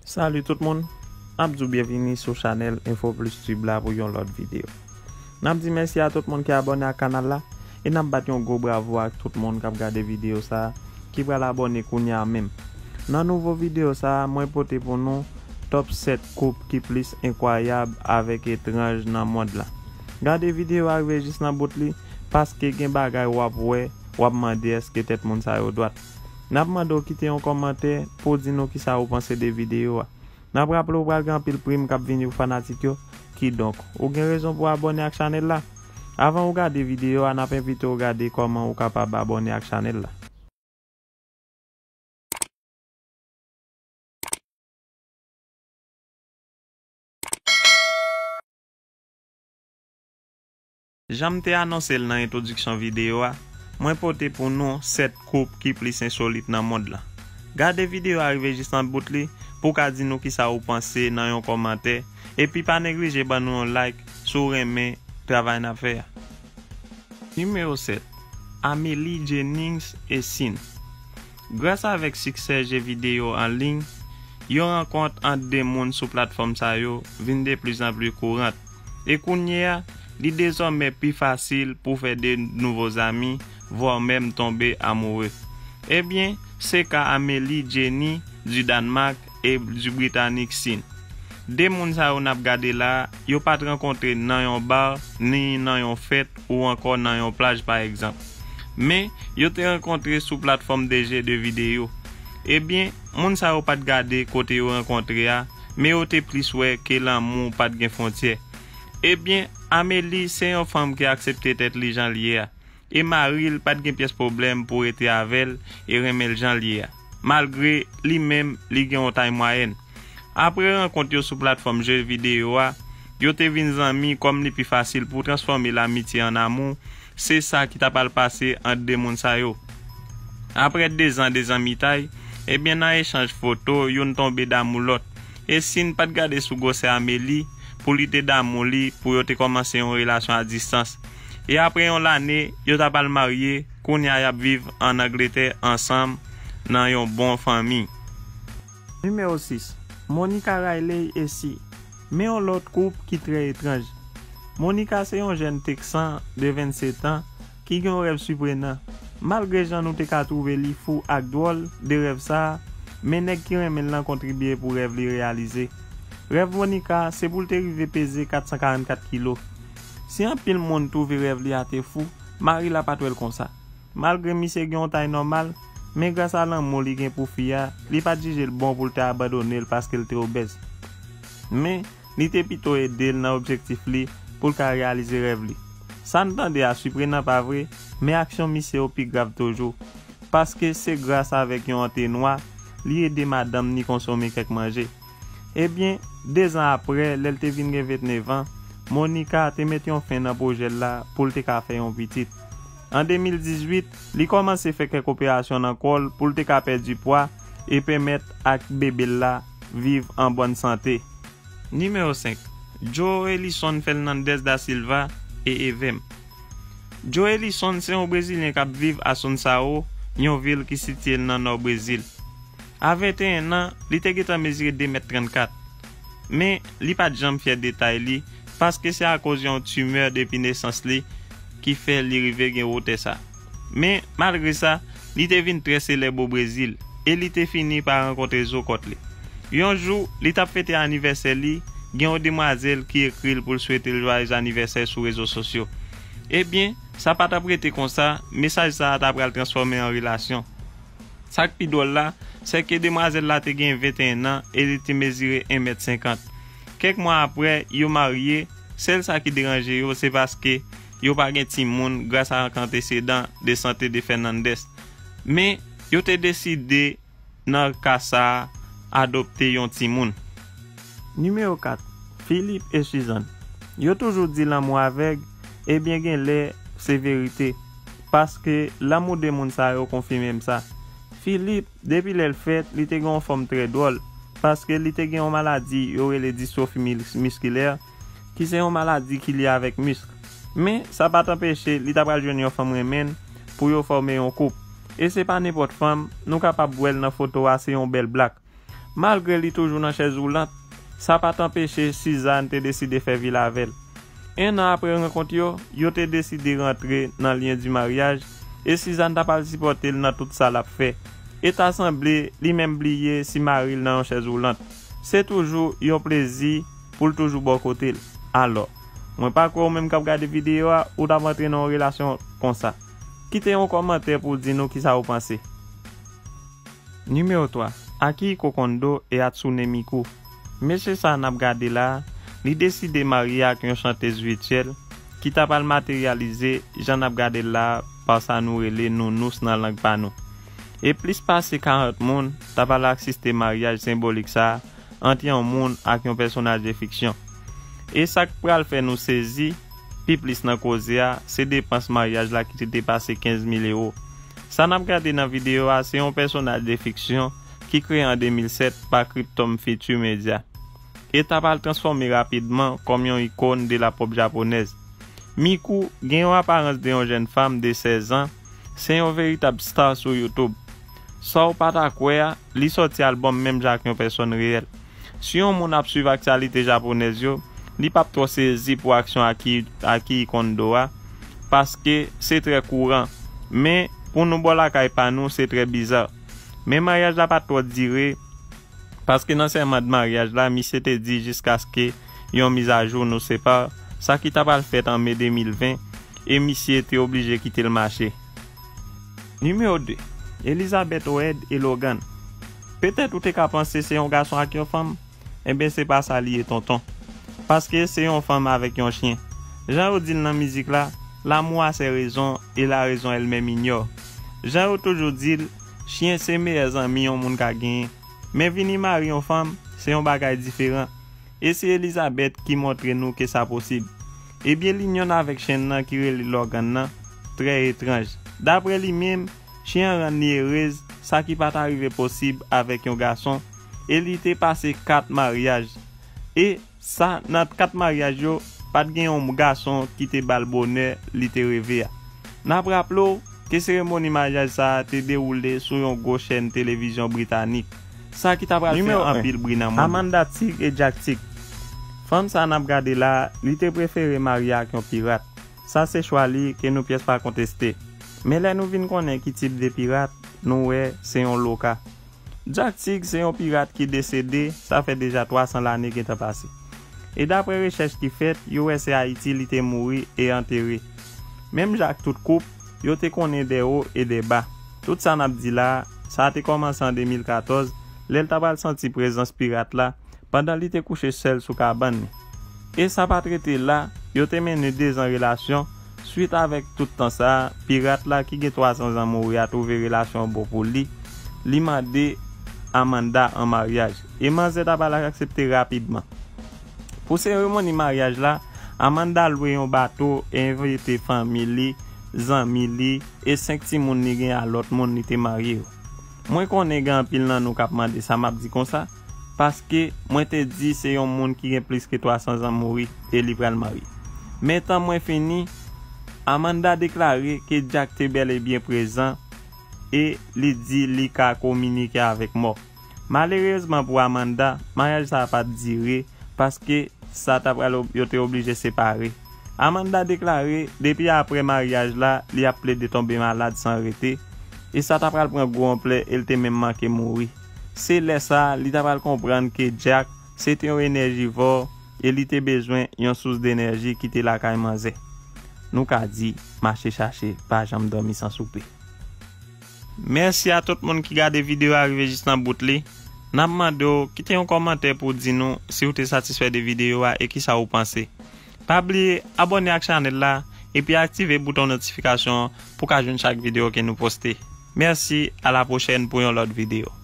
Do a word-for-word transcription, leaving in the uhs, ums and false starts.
Salut tout moun, n ap di w byenvini sou chanèl Info Plus Tube la pou yon lòt videyo. N ap di mèsi a tout moun ki abòne ak kanal la, e n ap bat yon gwo bravo ak tout moun k ap gade videyo sa a, ki pral abòne kounye a menm. Nan nouvo videyo sa a, mwen pote pou nou top sèt koup ki plis enkwayab avèk etranj nan mond la. Gade videyo a rive jis nan bout li, paske gen bagay w ap wè, w ap mande èske tèt moun sa yo dwat. N ap mande w kite yon kòmantè pou w di nou kisa ou panse de videyo a. N ap raple w pral gen anpil prim k ap vini pou fanatik yo, kidonk, ou gen rezon pou w abòne ak chanèl la. Avan ou gade videyo a, n ap envite w gade kòman ou kapab abòne ak chanèl la. Jan m te anonse l nan entwodiksyon videyo a, mwen pote pou nou sèt koup ki plis ensolit nan mond lan. Gade videyo a rive jis nan bout li pou w ka di nou kisa ou panse nan yon kòmantè, epi pa neglije ban nou yon like si w renmen travay n ap fè a. Nimewo sèt, Amélie Jennings e Sin. Gras avèk siksè je videyo an liy, yon rankont ant de moun sou platfòm sa yo vin de plizanpli kourant. E kounye a, li dezòmè pi fasil pou fè de nouvo zami, vwa menm tonbe amoure. Ebyen, se ka Amélie Jenny du Danemark e du Britanik Sin. De moun sa yo n ap gade la a, yo pa t rankontre nan yon ba, ni nan yon fèt, ou ankò nan yon plaj, pa egzanp. Men, yo te rankontre sou platfòm de je de videyo. Ebyen, moun sa yo pa t gade kote yo rankontre a, men yo te plis wè ke lanmou pa t gen fwontyè. Ebyen, Amélie se yon fanm ki aksepte tèt li jan l ye a. E mari l pa t gen pyès pwoblèm pou rete avè l e renmen l jan l ye a, malgre li menm li gen yon tay mwayèn. Apre rankont yo sou platfòm je videyo a, yo te vin zanmi kòm li pi fasil pou transfòme lamitye an amou, se sa ki ta pral pase ant de moun sa yo. Apre de zan de zanmitay, ebyen nan echanj foto, youn tonbe damou lòt. E Sin pa t gade sou gwosè Amélie pou li te damou li pou yo te kòmanse yon relasyon a distans. E apre yon lane, yo ta pral marye, kounye a y ap viv ann Angletè ansanm nan yon bon fanmi. Nimewo sis, Monica Riley e Si. Men yon lòt koup ki trè etranj. Monica se yon jèn Teksan de vennsetan ki gen yon rèv siprenan. Malgre jan nou te ka twouve li fou ak dwòl de rèv sa a, men nèg ki renmen l lan kontribye pou rèv li reyalize. Rèv Monica se pou l te rive peze kat san karannkat kilo. Si anpil moun twouve rèv li a te fou, mari l a pa t wè l konsa. Malgre misye gen yon tay nòmal, men gras a lanmou li gen pou fi a, li pa t jije l bon pou l te abandone l paske l te obèz. Men, li te pito ede l nan objektif li pou l ka reyalize rèv li. Sa n tande a siprenan pa vre, men aksyon misye yo pi grav toujou. Paske se gras avèk yon antenwa, li ede madanm ni konsome kèk manje. Ebyen, de zan apre, lè l te vin gen vennnev an, Monica te met yon fen nan pwojè l la pou l te ka fè yon pitit. An de mil dizuit, li kòmanse fè kèk operasyon nan kò l pou l te ka pèdi pwa e pèmèt ak bebe l la viv an bòn sante. Nimewo senk, Joelison Fernandes da Silva e Evem. Joelison se yon Brezilyen k ap viv Assunção, yon vil ki sitiye nan nò Brezil. A venteyen an, li te gentan mezire de mèt trannkat. Men, li pa t janm fyè de tay li, paske se akoz yon timè depi nesans li ki fè li rive gen wotè sa. Men, malgre sa, li te vin trè selèb o Brezil, e li te fini pa rankontre zo kòt li. Yon jou, li t ap fete anivèsè li, gen yon demwazèl ki ekri l pou l swete l jwayez anivèsè sou rezo sosyo. Ebyen, sa pa t ap rete konsa, mesaj sa a ta pral transfòme an relasyon. Sa k pi dwòl la, se ke demwazèl la te gen venteyen an e li te mezire en mèt senkant. Kèk mwa apre, yo marye, sèl sa ki deranje yo, se paske yo pa gen timoun gras a antesedan de sante de Fernandes. Men, yo te deside, nan ka sa a, adopte yon timoun. Nimewo kat, Philippe e Suzanne. Yo toujou di lanmou avèg, ebyen gen lè se verite, paske lanmou de moun sa yo konfime m sa. Philippe, depi lè l fèt, li te gen yon fòm trè dwòl, paske li te gen yon maladi yo rele distrofi mis-, miskilè, ki se yon maladi ki lye avèk misk. Men, sa pa t anpeche li ta pral jwenn yon fanm renmen l pou yo fòme yon koup. E se pa nenpòt fanm, nou kapab wè l nan foto a, se yon bèl blak. Malgre li toujou nan chèz woulant, sa pa t anpeche Sizàn te deside fè vil avè l. En an apre rankont yo, yo te deside rantre nan lyen di maryaj, e Sizàn t ap al sipòte l nan tout sa l ap fè. E ta sanble li menm bliye si mari l nan yon chèz woulant. Se toujou yon plezi pou l toujou bò kote l. Alò, mwen pa kwè ou menm k ap gade videyo a, ou t ap antre nan yon relasyon konsa. Kite yon kòmantè pou w di nou kisa ou panse. Nimewo twa, Akihiko Kondo e Hatsune Miku. Mesye sa n ap gade la a, li deside marye ak yon chantez vityèl ki ta pral materyalize jan n ap gade l la a pa sa nou rele nounous nan lang pa nou. E plis pase karant moun ta pral asiste maryaj senbolik sa a ant yon moun ak yon pèsonaj de fiksyon. E sa k pral fè nou sezi pi plis nan koze a, se depans maryaj la ki te depase kenz mil ewo. Sa n ap gade nan videyo a, se yon pèsonaj de fiksyon ki kreye an de mil sèt pa Cryptome Future Media. E ta pral transfòme rapidman kòm yon ikòn de la pòp japonèz. Miku gen yon aparans de yon jèn fanm de sèz an, se yon veritab star sou YouTube. Sa w pa ta kwè a, li sòti albòm menm jan ak yon pèsòn reyèl. Si yon moun ap swiv aktyalite japonèz yo, li p ap twò sezi pou aksyon Aki, Akihiko Kondo a, paske se trè kouran. Men, pou nou bò lakay pa nou, se trè biza. Men maryaj la pa t twò dire, paske nan sèman de maryaj la, misye te di jiskaske yon mizajou nou separe, sa ki ta pral fèt an me de mil ven, e misye te oblije kite l mache. Nimewo de, Elizabeth Wade e Logan. Petèt ou te ka panse se yon gason ak yon fanm, enben se pa sa li ye tonton. Paske se yon fanm avèk yon chyen. Jan yo di l nan mizik la, l'amour a ses raisons et la raison elle-même ignore. Jan yo toujou di l, chyen se meyè zanmi yon moun ka genyen. Men vini mari yon fanm, se yon bagay diferan. E se Elizabeth ki montre nou ke sa posib. Ebyen, linyon avèk chyen nan ki rele Logan nan, trè etranj. Daprè li menm, chyen an rann li erez, sa ki pa ta rive posib avèk yon gason, e li te pase kat maryaj. E sa, nan kat maryaj yo, pa t gen yon gason ki te ba l bonè li te reve a. N ap raple w ke seremoni maryaj sa a te dewoule sou yon gwo chèn televizyon britanik, sa ki ta pral fè anpil bri nan mond lan. Amanda Tigg e Jack Tigg. Fanm sa a n ap gade la a, li te prefere marye ak yon pirat. Sa se chwa li ke nou pyès pa konteste. Men lè nou vin konnen ki tip de pirat, nou wè se yon loka. Jack Tigg se yon pirat ki desede, sa fè deja twa san lane gentan pase. E daprè rechèch ki fèt, yo wè se Ayiti li te mouri e antere. Menm jan ak tout koup, yo te konnen dè wo e dè ba. Tout sa n ap di la a, sa te kòmanse an de mil katòz, lè l ta pral santi prezans pirat la, pandan li te kouche sèl sou kabann li. E sa pa t rete la, yo te mennen dezan relasyon. Swit avèk tout tan sa a, pirat la ki gen twa san zan mouri a twouve relasyon an bon pou li, li mande Amanda an maryaj. E manzè ta pral aksepte rapidman. Pou seremoni maryaj la, Amanda lwe yon bato e envite fanmi li, zanmi li, e senk timoun li gen a lòt moun li te marye yo. Mwen konnen gen anpil nan nou k ap mande sa m ap di konsa, paske mwen te di se yon moun ki gen plis ke twa san zan mouri e li pral marye. Men tan mwen fini, Amanda deklare ke Jack te bèl e byen prezan e li di li ka kominike avèk mò. Malerezman pou Amanda, maryaj sa a pa t dire, paske sa ta pral ob-, yo te oblije separe. Amanda deklare, depi apre maryaj la, li ap plede tonbe malad san rete, e sa ta pral pran gwo anplè e l te menm manke mouri. Se lè sa a, li ta pral konprann ke Jack se te yon enèjivò e li te bezwen yon sous denèji ki te lakay manzè. Nou ka di, mache chache, pa janm dòmi san soupe. Mèsi a tout moun ki gade videyo a rive jis nan bout li. N ap mande w kite yon kòmantè pou w di nou si w te satisfè de videyo a e kisa ou panse. Pa bliye abòne ak chanèl la epi aktive bouton notifikasyon an pou w ka jwenn chak videyo ke nou poste. Mèsi, a la pwochèn pou yon lòt videyo.